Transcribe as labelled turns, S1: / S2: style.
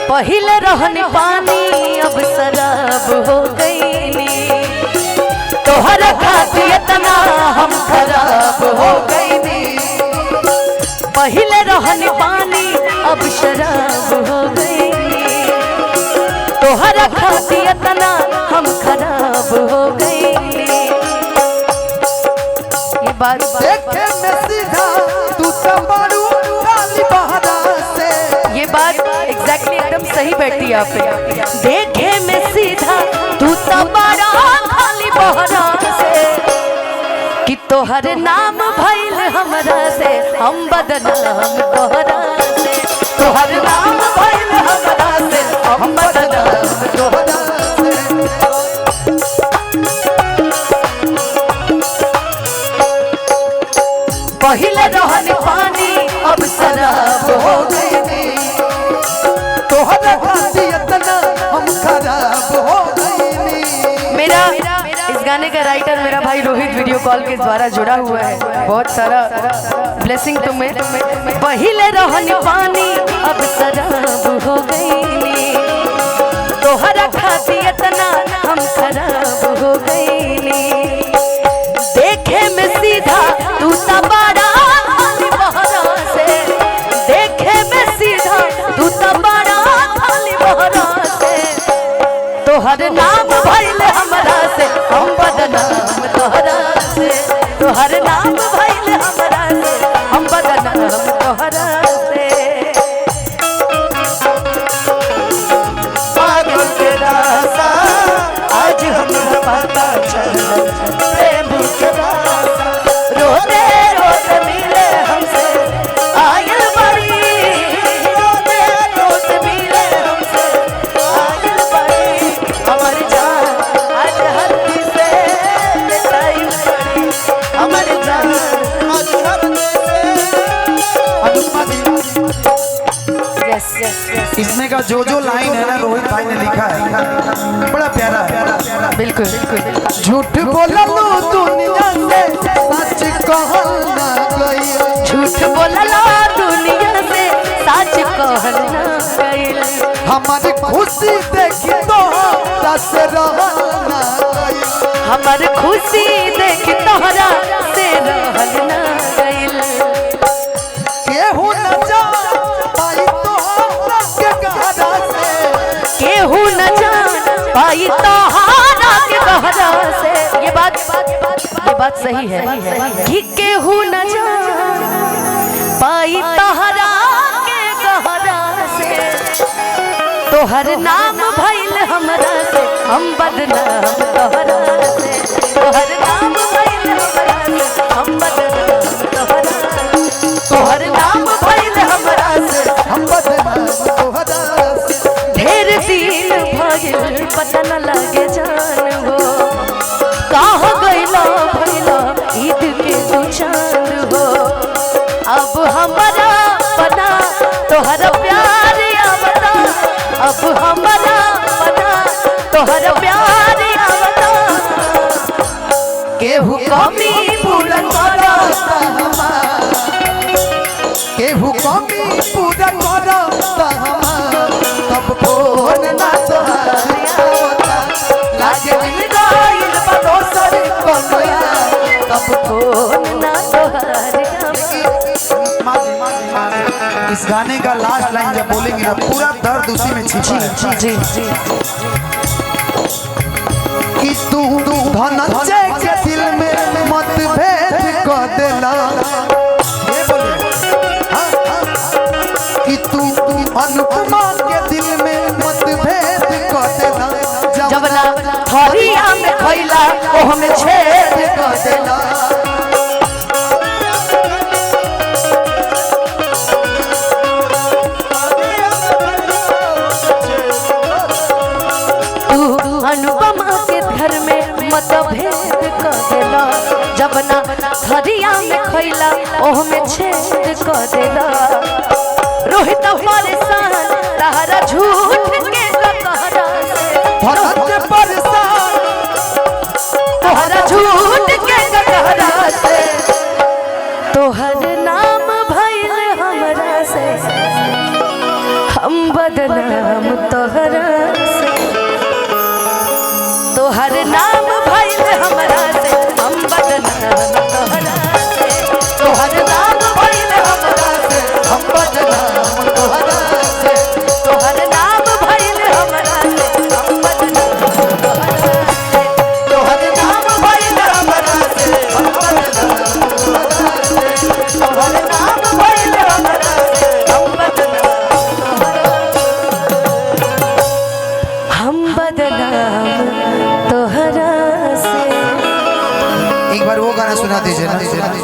S1: पहिले रहनी पानी अब शराब हो गईनी, तोहरा खातिर इतना हम खराब हो गईनी। पहिले रहनी पानी अब शराब हो गईनी, तोहरा खातिर इतना हम खराब हो गईनी। ये बात
S2: देखे में सीधा तू तो मारू काली बहरा से।
S1: ये बात एग्जैक्टली एकदम सही बैठी आप पे। देखे में सीधा तू तो बड़ा खाली बहरा से, कि तोहर नाम भइल हमरा से हम बदनाम तोहरा से। तोहर नाम भइल हमरा से हम बदनाम
S2: तोहरा से।
S1: पहिले रहन पानी अब शराब हो गई,
S2: तोहरा खातिर इतना हम खराब हो गईनी।
S1: मेरा इस गाने का राइटर मेरा भाई रोहित वीडियो कॉल के द्वारा जुड़ा हुआ है। बहुत सारा ब्लेसिंग तुम्हें। पहिले रहन पानी अब शराब हो गईनी, तोहरा खातिर इतना हम खराब हो गईनी। देखे में सीधा तू तो बड़ा खाली बहरा से, देखे में सीधा तू तो बड़ा खाली बहरा से, तोहर नाम भइल हमरा से हम बदनाम तोहरा से। तोहर नाम भइल हमरा से हम बदनाम तोहरा से।
S2: पागल के रास्ता आज हमरा पता चला, प्रेम के रास्ता
S1: रोते रोते मिले हमसे आयल बड़ी, रोते रोते मिले हमसे आयल बड़ी, हमर जान आज हल्दी से टाइम बड़ी, हमर जान
S2: आज हर से। अनुपमा जी,
S1: यस यस यस,
S2: इसमें का जो जो लाइन है ना रोहित भाई ने लिखा है, बड़ा प्यारा है।
S1: बिल्कुल बिल्कुल।
S2: झूठ बोललू दुनिया से सच कहल ना गई,
S1: झूठ बोलला दुनिया से सच कहल ना गइल,
S2: हमारी खुशी देखी तोहरा से रहल ना गई,
S1: हमार खुशी देख तोहरा से रहल ना गइल।
S2: केहू न जान पाई तोहरा के गहरा से,
S1: केहू न जान पाई तोहरा के गहरा से। ये बात सही है कि केहू न जान पाई तोहरा के गहरा से, तोहर नाम भइल हमरा से हम बदनाम तोहरा से। तोहर नाम भइल हमरा से हम बदनाम तोहरा से। तोहर नाम भइल हमरा से
S2: हम बदनाम तोहरा से।
S1: ढेर दिन भइल पता न लागे जान हो, कहाँ गइला भइला ईद के तू चांद हो। अब हमारा बना तोहर प्यार आवता, अब हमारा बना तोहर प्यार आवता, केहू कमी पूरा
S2: करता हमार, केहू कमी पूरा करता हमार, तब फोन ना तोहार आवता, लागे मिल गइल बा दोसर कोनो यार, तब
S1: फोन ना तोहर आवता।
S2: इस गाने का लास्ट लाइन जब बोलेंगे ना, पूरा दर्द उसी में छिपा है।
S1: जी जी
S2: कि तू धनंजय के दिल में मतभेद कर देला, ये बोलिए हाँ, कि तू अनुपमा के दिल में मतभेद कर देला,
S1: जबना थरिया में खैला ओह में छेद
S2: कर देला।
S1: तू अनुपमा के घर में मतभेद कर देला, जबना थरिया में खैला ओह में छेद कर देला। रोहित परेशान तहरा झूठ के कहरा से,
S2: धनंजय परेशान
S1: तोहरा झूठ के कहरा से, तोहर नाम भइल हमरा से हम बदनाम बदनाम तोहरा से। तोहर नाम भइल हमरा से हम बदनाम तोहरा से। तोहर नाम भइल हमरा से
S2: हम बदनाम तोहरा से।
S1: तोहर नाम भइल हमरा से हम बदनाम तोहरा से।
S2: तोहर नाम भइल हमरा से हम बदनाम तोहरा से।
S1: तोहर नाम भइल हमरा से हम बदनाम तोहरा हम बदनाम तोहरा से।
S2: एक बार वो गाना सुना दीजिए ना।